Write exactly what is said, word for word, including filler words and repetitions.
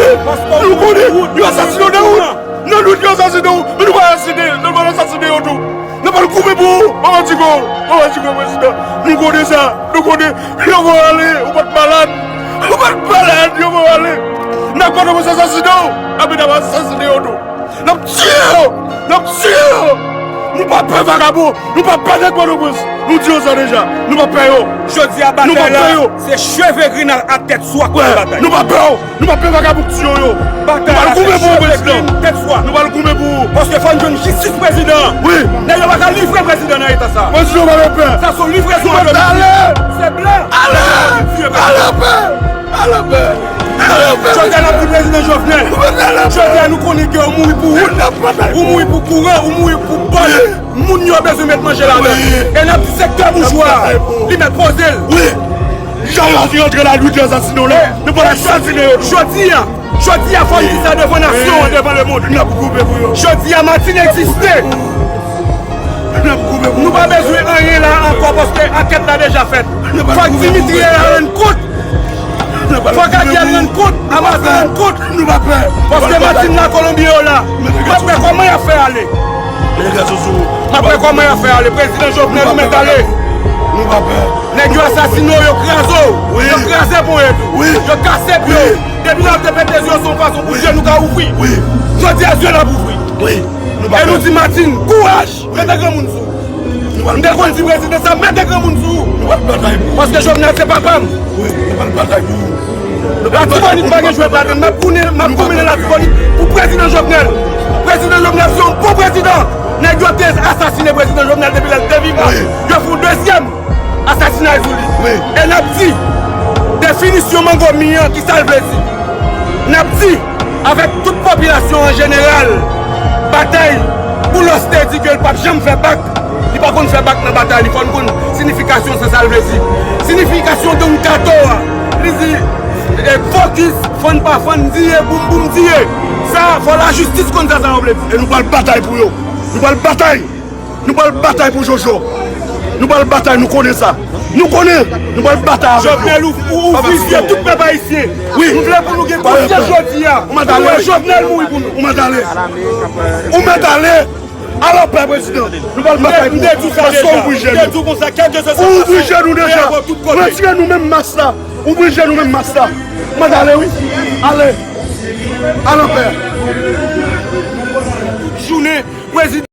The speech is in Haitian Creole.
Nou konnen yo asasine w nan wout. Nan wout yo asasine w, men nou pa asasine, nou pa asasine yo tou. Nou pral goumen pou ou, Mama Tigo, Mama Tigo, prezidan. Nou konnen sa, nou konnen. Yo va ale, ou pa t malad. Ou pa t malad, yo va ale. N ap konn asasine w, epi n ap asasine yo tou. N ap tiye yo, n ap tiye yo. Nou pa pè vakabon, nou pa pè nèg Pòtoprens. Nou di yo sa deja, nou pa pè yo. Jodi a batay la, se cheve grenn ak tèt swa k pral batay. Nou pa pè yo. Nou pa pè vakabon k tiye yo. Nou pral goumen pou ou, prezidan. Nou pral goumen pou ou. Paske fò n jwenn jistis prezidan. Wi. Nèg yo pa ka livre prezidan nan eta sa. Prezidan pa gen pè. Sa se yon livrezon a de. Se blan. Ale! Ale pè! Ale pè! Ale pè! Jodi a n ap di prezidan Jovenel. Jodi a nou konnen ke ou mouri pou wout. Ou mouri pou kouran. Ou mouri pou bòl. Moun yo bezwen met manje ladan. E n ap di sektè boujwa a, li mèt poze l. Wi. Jan yo antre la nwit yo asasine w la, nou pral asasine yo tou. Jodi a, jodi a fò n di sa devan nasyon an, devan lemonn. N ap goumen pou yo. Jodi a Martine egziste. N ap goumen pou yo. Nou pa bezwen anyen la ankò paske ankèt la deja fèt. Fòk Dimitri al rann kont. Fòk Ariel rann kont, Amazo rann kont. Nou pa pè. Paske Martine la Kolonbi yo la. M ap wè kòman y ap fè ale. M ap wè kòman y ap fè ale. Prezidan Jovenel, ou mèt ale. Nou pa pè. Nèg yo asasine w, yo kraze w. Yo kraze ponyèt ou. Yo kase pye w. Depi lè yo te pete zye w, se yon fason pou je nou ka ouvri. Jodi a, zye n ap ouvri. E nou di Martine, kouraj! Mete granmoun sou ou. M te konn di prezidan sa, mete granmoun sou ou. Paske Jovenel se papa m. Latibonit pa gen jwèt ladan l. M ap goumen, m ap goumen nan Latibonit pou prezidan Jovenel. Prezidan Jovenel se yon bon prezidan. Nèg yo te asasine prezidan Jovenel depi lè l te vivan. Yo fè yon dezyèm asasinay sou li. E n ap di, definisyon mango mi an, ki sa l vle di? N ap di, avèk tout popilasyon an jeneral, batay, Boulos te di ke l p ap janm fè bak. Li pa konn fè bak nan batay li. Fò n konn siyifikasyon sa, sa l vle di. Siyifikasyon don kato a, li di, e, fokis, fann pa fann, diye, boum boum, diye. Sa, fò lajistis konn sa, sa yo vle di. E nou pral batay pou yo. Nou pral batay. Nou pral batay pou Jojo. Nou pral batay, nou konnen sa. Nou konnen, nou pral batay avèk yo. Jovenel, ou, ou, ou ouvri zye tout pèp ayisyen. Wi. Nou vle pou nou gen konsyans jodi a. Ou mèt ale. Jovenel mouri pou nou. Ou mèt ale. Ou mèt ale. Al anpè, prezidan. Nou pral batay pou ou. Paske ou ouvri je nou. Ou ouvri je nou deja. Retire nou menm mas la. Ouvri je nou menm mas la. Ou mèt ale, wi. Ale. Al anpè. Jounen, prezidan.